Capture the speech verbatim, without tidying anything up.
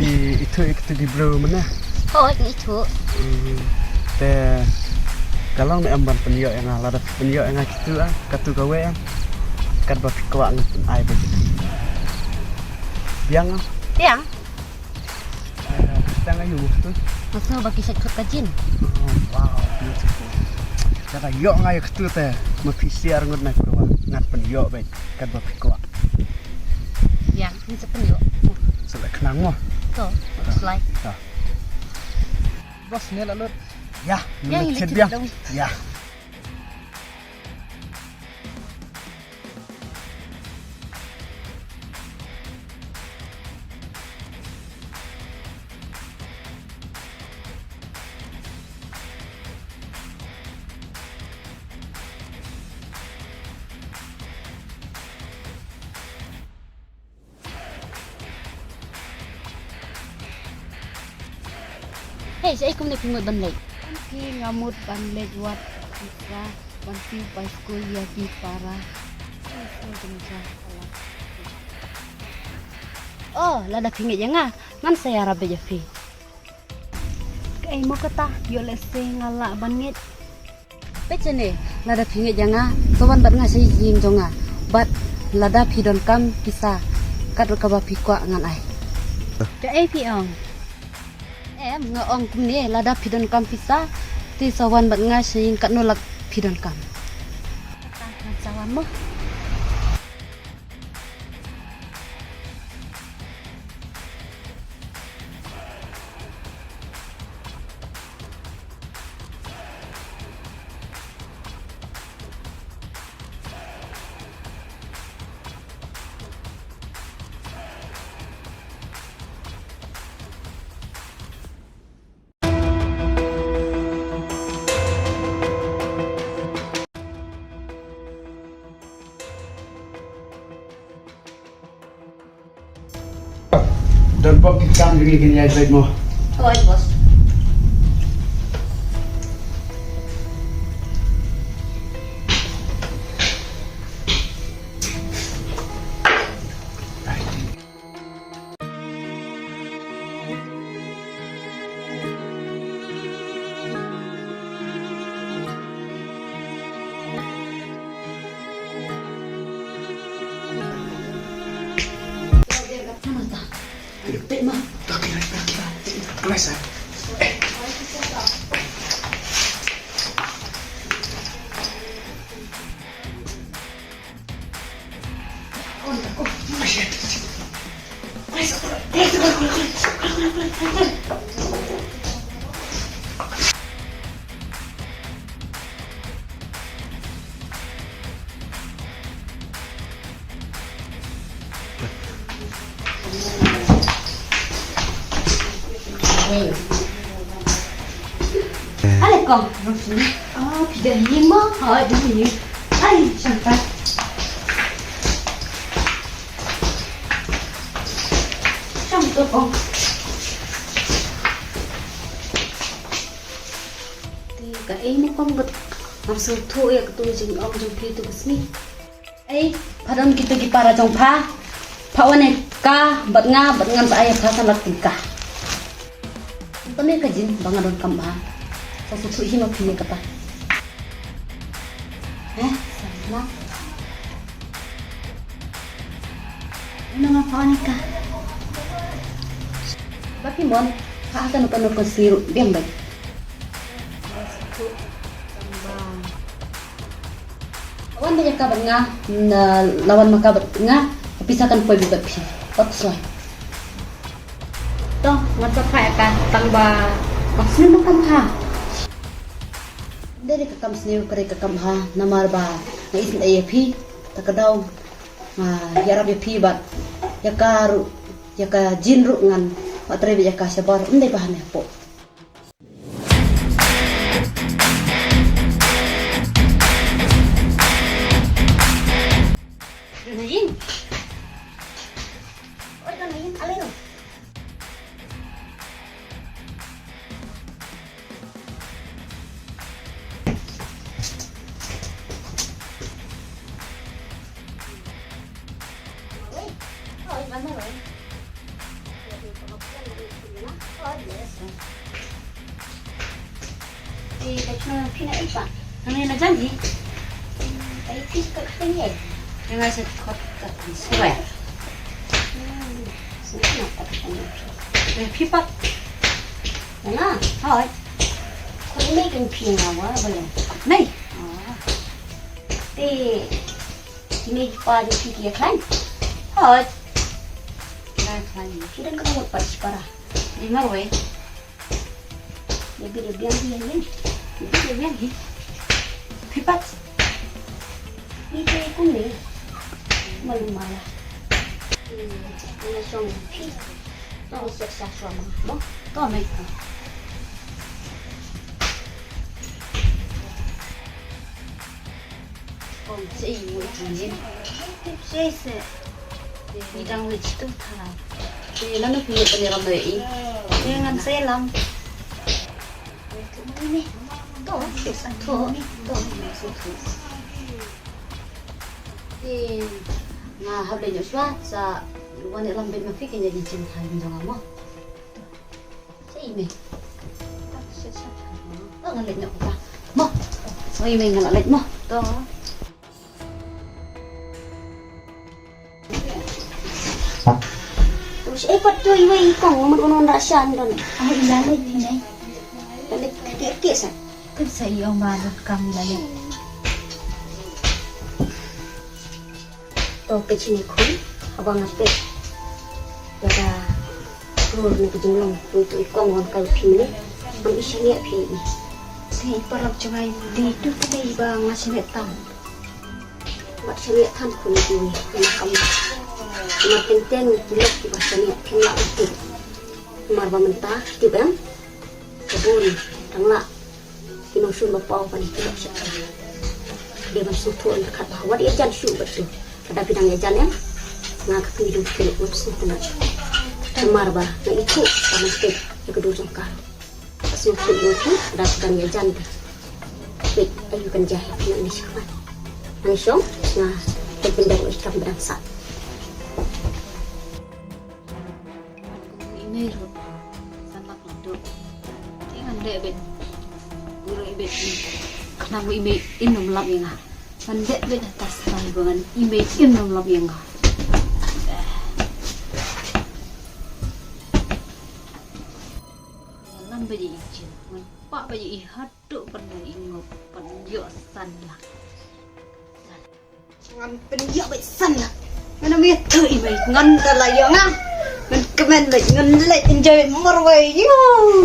I, ithuh ïa katu ki briew mynne? Hooid, ngi ithuh. Hmm, te ka long ne em ban pynïoh ïa nga, lada phi pynïoh ïa nga katu, ah, katu kawei, ah, katba phi kwah ngan pyn-ai beit. Biang, ah? Biang. Eh, tang aïu mo katu? Nga sngew ba ki shait khot ka jin. Oh, wow, beautiful. Lada ïoh nga ïa katu te, ma phi syiar ngut na kyrwa, ngan pynïoh beit katba phi kwah. Biang, ngin sa pynïoh. Sa leh khnang mo. To, slai. To. Boss, ne la lut. Ïa, ïa, lut ïa, chet biang. Ïa. Hei, shaei kumne phi mut ban leit? Phi, nga mut ban leit wad pisa ban siew bai skul ïa ki para. Oh, lada phi ngeit ïa nga, ngan sa ïarap beit ïa phi. Kaei mo kata, ïoh lehse nga lah ban ngeit. Peit shane, lada phi ngeit ïa nga, to wan bad nga sha ïing jong nga. Bad lada phi donkam pisa, kat kaba phi kwah ngan ai. Kaei phi ong? Em, nga ong kumne, lada phi donkam pisa, te sa wan bad nga sha ïing katno lak phi donkam. Ngan sa wan mo. Don bok ki kam jong ngi, kin ïai peit mo. Hooid, boss. Ale kong. Ah, phi dei hi mo? Hooid, dei hi. Ai, shanta. Shanta kong. Te kaei mo kong, bad ngam sngewthuh ïa katu jingong jong phi tu ka sngi. Ei, pha don kito ki para jong pha. Pha wan ïa ka bad nga, bad ngan sa ai ïa pha san lak tyngka. Tang ïa ka jin ba nga donkam bha. Sa sngewthuh hi ma phi ïa kata. Eh, sa na. Ino nga pha wan ïa ka. Ba phi mon, pha ha kano kano ka sngi ruh biang beit. Wan beit ïa ka bad nga, na, la wan ma ka bad nga, ka pisa kan poi beit bad phi. Wat soi. To, ngan sa phah ïa ka, tang ba, ba sngewbha kam pha. Dei ka kam sniew, ka dei ka kam bha, namar ba nga isynei ïa phi, ta ka daw nga ïarap ïa phi bad ïa ka ruh, ïa ka jin ruh ngan wad trei beit ïa ka shabar, ym dei ba ha me hapoh. Ïa ka jingpynïaid pat. Hangne na jan hi. Ai phi ka pynïaid. Ïa nga sa khot ka pynsuwai. Hmm, sa khot ka pynsuwai. Ïa phi pat. Ïa nga. Hooid. Khot ïa mei kan phi nga wa ba ïa. Mei. Ah. Te ïa mei pa jong phi ki ïa khlaiñ. Hooid. Ïa khlaiñ. Phi dang ka mut pat shipara. Ïa marwei. Ïa bit ïa biang hi ïa. Ïa bit ïa biang hi. Phi pat. Phi te kumne. Malu mala. Hmm, ïa shong phi. Shong set sa shong mo. To mei. Kong sa i mo i jin. Tip sa i se. Ni dang wei chitu tha. Te nanu phi pynïaid ram dei i. Te ngan sa lam. To, to sa to. To sa to. Te nga hap leit noh shuwa sa wan ïalam beit ma phi, kane i jin tha i jong nga mo. Sa i mei. Sa, sa, sa. Oh, nga leit noh ka. Mo. Mo i mei, nga la leit mo. To. Ush, eh, pat to i wei i kong, mut un un ra shan don. Ah, i la leit i mei. La leit ke ke sa. Kan sa i ong ba don kam i la leit. To peit shane khun, haba nga peit ïa ka rur ne ka jinglong, to i kong wan kai phi ne. Ngam i shaniah phi i. Te i paralok jong nga i dei tu te i ba nga shaniah tam. Wat shaniah than khun ïa kiwei, ïa ma kam. Namar teng teng ki lok kiba shaniah phin lah ban tip. Namar ba mynta tip em, ka bun tang lah ki nongshun ba paw ban ki lok shaniah. Dei ban sngewthuh ïa ka khat ba wat ïa jan shuh bad tu. Lada phi dang ïa jan em, nga ka kynja jong phi lok ban sngewthuh. Namar ba nga ithuh ba man tip ïa ka dur jong ka. Sngewthuh ïa u phi, da ka dang ïa jan ka. Peit aïu kan jia ïa phi na ini shakhmat. Nang shong, nga peit bynta ruh ïa kam ba dang sah. I mei ruh san lak la duk. Te ngan dei beit. Ngan dei beit. Khnang ba i mei in ym lap ïa nga. Ngan dei beit ha ta stai ba ngan i mei in ym lap ïa nga. Lam ba ïa i jin, ngan pah ba ïa i haduh ban ïa i ngop, ban ïoh san lak. Ngan pynïoh beit san lak. Ngan ym ïathuh i mei, ngan da la ïoh nga. Ngan kmen beit, ngan leit enjoy marwei ïoh.